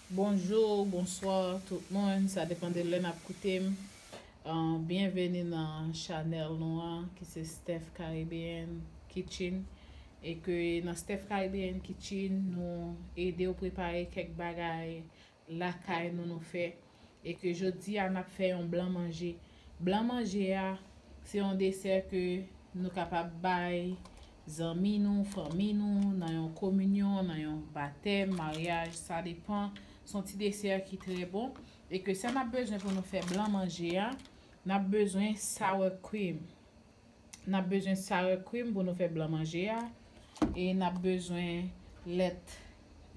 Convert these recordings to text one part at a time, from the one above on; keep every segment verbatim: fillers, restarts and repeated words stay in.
Bonjou, bonswa tout moun, sa depann de lè n ap koute m. Uh, byenveni nan chanèl nou an ki se Steph Caribbean Kitchen. E ke nan Steph Caribbean Kitchen, nou ede w prepare kèk bagay lakay nou nou fè. E ke jodi a n ap fè yon blan manje. Blan manje a, se yon desè ke nou kapab bay zanmi nou, fanmi nou, nan yon kominyon, nan yon batèm, maryaj, sa depan. Se yon ti desè ki trè bon. E ke sa n ap bezwen pou nou fè blan manje a, n ap bezwen sour cream. N ap bezwen sour cream pou nou fè blan manje a. E n ap bezwen lèt.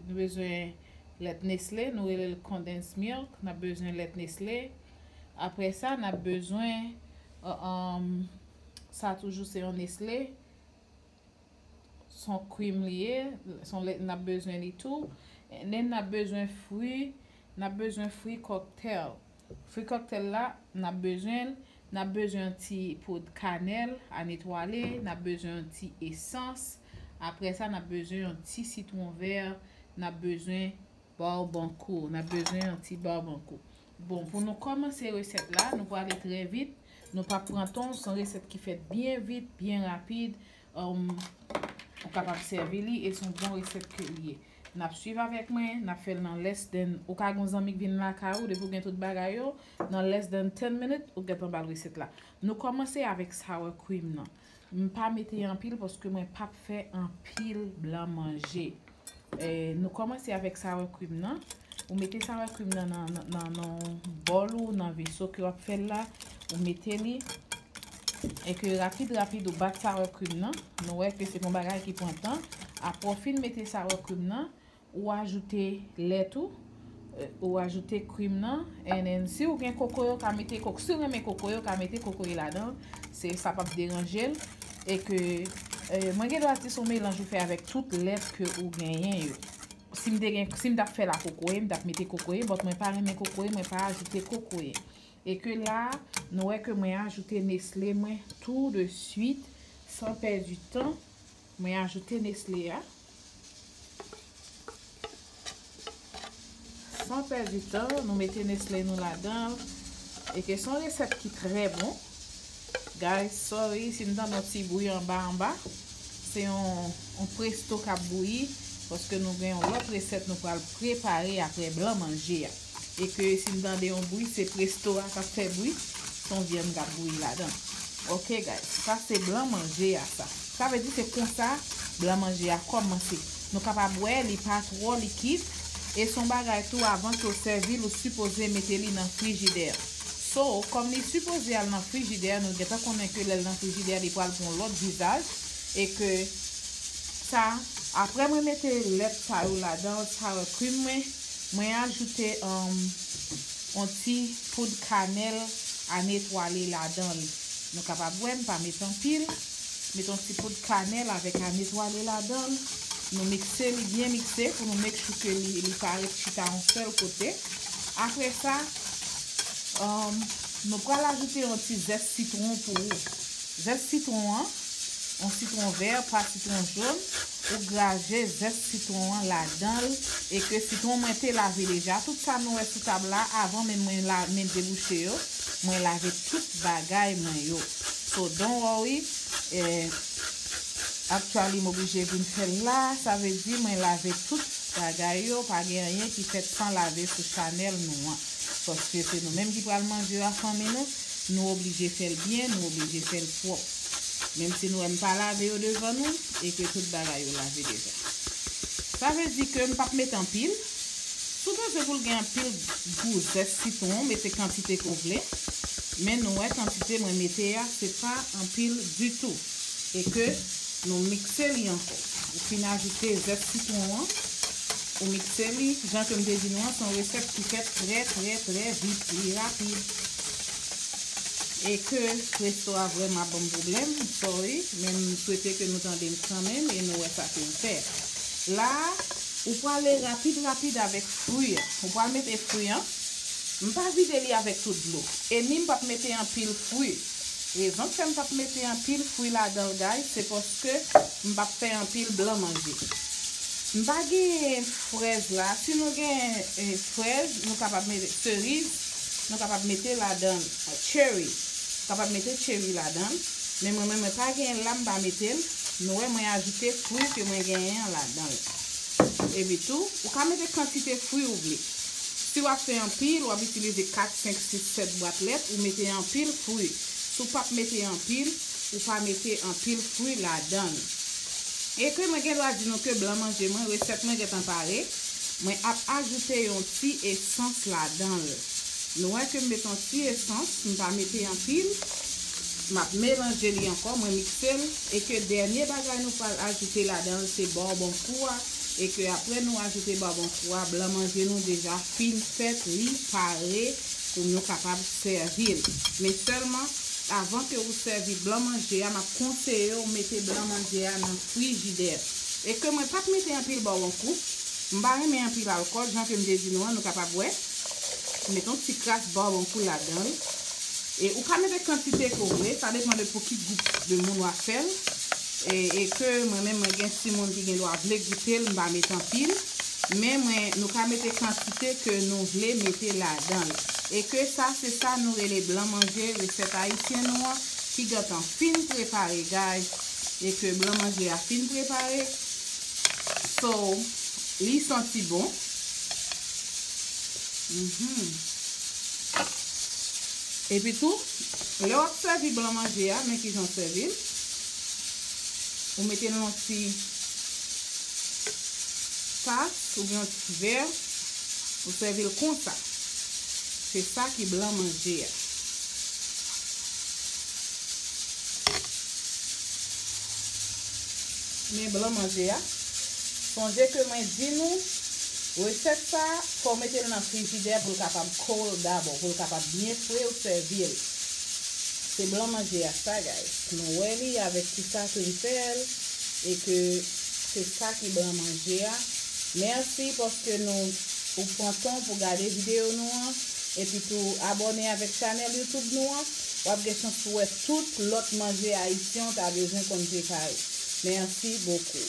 Nou bezwen lèt Nestlé, nou rele l condensed milk. N ap bezwen lèt Nestlé. Apre sa, n ap bezwen, uh, um, sa toujou se yon Nestlé. Se yon cream li ye, se yon lèt n ap bezwen li tou. And then n ap bezwen fwi, n ap bezwen fwi cocktail. Fwi cocktail la, n ap bezwen l, n ap bezwen yon ti poud kanèl a netwale, n ap bezwen yon ti esans. Apre sa, n ap bezwen yon ti sitwon vè, n ap bezwen bawbankou. N ap bezwen yon ti bawbankou. Bon, pou nou kòmanse resèt la, nou prale trè vit. Nou p ap pran tan, se yon resèt ki fèt byen vit, byen rapid. Um, ou kapab sèvi li e se yon bon resèt ke li ye. N ap swiv avèk mwen, n ap fè l nan less than, ou ka gen yon zanmi k vin lakay ou, depi w gen tout bagay yo, nan less than ten minutes, ou gentan ba l resèt la. Nou kòmanse avèk sour cream nan. M pa mete anpil paske mwen p ap fè anpil blan manje. Eh, nou kòmanse avèk sour cream nan. Ou mete sour cream nan nan, nan, nan, nan yon bòl ou nan veso ke w ap fè l la. Ou mete li. E ke rapid, rapid, ou bat sour cream nan. Nou wè ke se yon bagay ki pran tan. Apre w fin mete sour cream nan, ou ajoute lèt ou, eh, ou ajoute cream nan, and then si w gen kokoye, w ka mete koko, si w renmen kokoye, w ka mete kokoye ladan, se, sa p ap deranje l. E ke, eh, mwen gen dwa di se yon melanj ou fè avèk tout lèt ke ou genyen yo. Si m te gen, si m t ap fè la kokoye, m t ap mete kokoye, but mwen pa renmen kokoye, mwen pa ajoute kokoye. E ke la, nou wè ke mwen ajoute Nestlé mwen tou de swit, san pèdi tan. Mwen ajoute Nestlé a. San pèdi tan, nou mete Nestlé nou ladan l. E ke se yon resèt ki trè bon. Guys, sorry si m tande yon ti bri anba, anba. Se yon, yon presto k ap bouyi, paske nou gen yon lòt resèt nou pral prepare apre blan manje a. E ke si m tande yon bri, se presto a k ap fè bri, se yon vyann k ap bouyi ladan. Ok, guys, sa se blan manje a sa. Sa vle di se konsa blan manje a kòmanse. Nou kapab wè li pa twò likid, e se yon bagay tou avan ke w sèvi l, ou sipoze mete li nan frijidè. So, kòm li sipoze al nan frijidè, nou gentan konnen ke lè l nan frijidè, li pral pran yon lòt vizaj, e ke sa, apre mwen mete lèt sa yo ladan, sour cream mwen, mwen ajoute, um, yon ti poud kanèl a netwale ladan li. Nou kapab wè, m pa met anpil. Met yon ti poud kanèl avèk a netwale ladan l. Nou mikse li byen mikse pou nou make sure ke li, li pa ret chita yon sèl kote. Apre sa, um, nou pral ajoute yon ti zès sitwon pou ou. Zès sitwon an, yon sitwon vè, pa sitwon jòn, ou graje zès sitwon an ladan l, e ke sitwon mwen te lave deja. Tout sa nou wè sou tab la, avan menm mwen la, menm debouche yo, mwen lave tout bagay mwen yo. So, don't worry, eh, actually, m oblije vin fè l la, sa vle di mwen lave tout bagay yo, pa gen anyen ki fèt san lave sou chanèl nou an. Paske se nou menm ki pral manje yo a fanmi nou, nou oblije fè l byen, nou oblije fè l pwòp. Menm si nou wè m pa lave yo devan nou, e ke tout bagay yo lave deja. Sa vle di ke m p ap met anpil. Si w bezwen pou l gen anpil gou zès sitwon, mete kantite ke w vle. Men nou wè kantite mwen mete a, se pa anpil ditou. E ke nou mikse li ankò. Ou fin ajoute zès sitwon an, ou mikse li, jan ke m te di nou an, se yon resèt ki fèt trè, trè, trè vit, li rapid. E ke presto a vrèman ap ban m pwoblèm, sorry, men m swete ke nou tande m kanmenm e nou wè sa ke m fè. La a, ou prale rapid, rapid avèk fwi a. Ou pral mete fwi an. M pa vide li avèk tout dlo. E ni m p ap mete anpil fwi. Rezon k fè m p ap mete anpil fwi ladan l, guys, se paske m p ap fè anpil blan manje. M pa gen frèz la. Si nou gen eh, frèz, nou kapab mete seriz, nou kapab mete ladan cherry. Nou kapab mete cherry ladan. Men mwen menm mwen pa gen la, m pa mete l. Nou wè mwen ajoute fwi ke mwen genyen an ladan. Epi tou, ou ka mete kantite fwi ou vle. Si w ap fè anpil, w ap itilize kat, senk, sis, sèt bwat lèt, ou mete anpil fwi. Si w p ap mete anpil, ou pa mete anpil fwi ladan l. E ke mwen gen dwa di nou ke blan manje mwen, resèt mwen gentan pare. Mwen ap ajoute yon ti esans ladan l. Nou wè ke m met yon ti esans, m pa mete anpil. M ap melanje li ankò, mwen mikse l. E ke dènye bagay nou pral ajoute ladan l se bòbonkou a. E ke apre nou ajoute bòbonkou a, blan manje nou deja fin fèt, li pare pou nou kapab sèvi l. Men sèlman, avan ke ou sèvi blan manje a, m ap konseye w mete blan manje a nan frijidè. E ke mwen pa t mete anpil bòbonkou, m pa renmen anpil alkòl, jan ke m te di nou an, nou kapab wè. Mete yon ti kras bòbonkou ladan l. E ou ka mete kantite ke w vle, sa depann de pou ki gwoup de moun w ap fè l. E, e ke mwen menm, mwen gen timoun ki gen dwa vle goute l, m pa mete anpil. Men mwen, nou ka mete kantite ke nou vle mete ladan l. E ke sa, se sa nou rele blan manje, resèt ayisyen nou an, ki gentan fin prepare, guys. E ke blan manje a fin prepare. So, li santi bon. Mhm. Epi tou, lè w ap sèvi blan manje a, men kijan w sèvi l. Ou mete l nan ti tas oubyen yon ti vè, ou sèvi l konsa. Se sa ki blan manje a. Men blan manje a, sonje ke mwen di nou, resèt sa, fò w mete l nan frijidè pou l kapab cold dabò, pou l kapab byen fre ou sèvi l. Se blan manje a sa, guys. Nou wè li avèk kisa ke m fè l, e ke se sa ki blan manje a. Mèsi paske nou, ou pran tan pou gade videyo nou an, epi tou abòne avèk chanèl YouTube nou an. W ap gen chans pou wè tout lòt manje ayisyen w ta bezwen konn prepare. Mèsi bokou.